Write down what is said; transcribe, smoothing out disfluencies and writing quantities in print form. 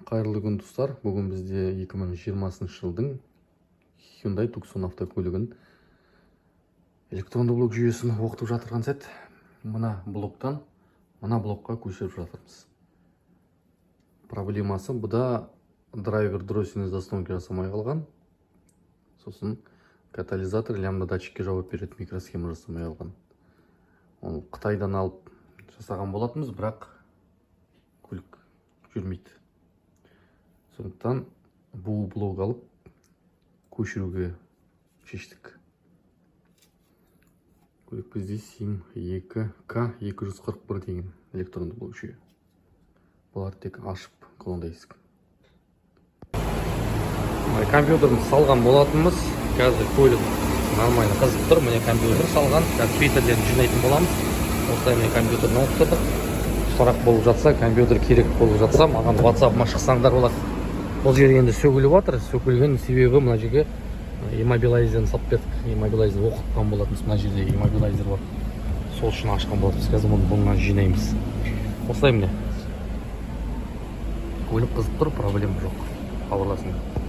Қайырлы күн, достар! Бүгін бізде 2020 жылдың Hyundai Tucson автокөлігін, электронды блок жүйесін оқытып жатырған сәт. Мына блоктан мына блокқа көшіріп жатырмыз. Проблемасы бұда драйвер дроссельной заслонки жасамай қалған, сосын катализатор, лямбда датчикке жауап беретін микросхема жасамай қалған. Оны Қытайдан алып жасаған болатынбыз, бірақ көлік жүрмейді. Сондықтан бұл блок алып көшіруге шештік. Көлік бізде СИМ 2К 241 деген электронды блок жүйе. Бұларды тек ашып клондайсың. Компьютерін салған болатынбыз, қазір көлік нормально қызып тұр. Міне, компьютер салған, қазір фильтрлерін жинайтын боламыз. Осылай, міне, компьютерін ауыстырдық. Сұрақ болып жатса, компьютер керек болып жатса, маған WhatsApp'ыма шықсаңдар болады. Бұл жер енді сөгіліп жатыр. Сөгілген себебі мына жерге иммобилайзерін салып бердік, иммобилайзер оқытқан болатынбыз. Мына жерде иммобилайзер бар, сол үшін ашқан болатынбыз. Қазір бұны бұнан жинаймыз. Осылай, міне, көлік қызып тұр, проблема жоқ. Хабарласыңдар.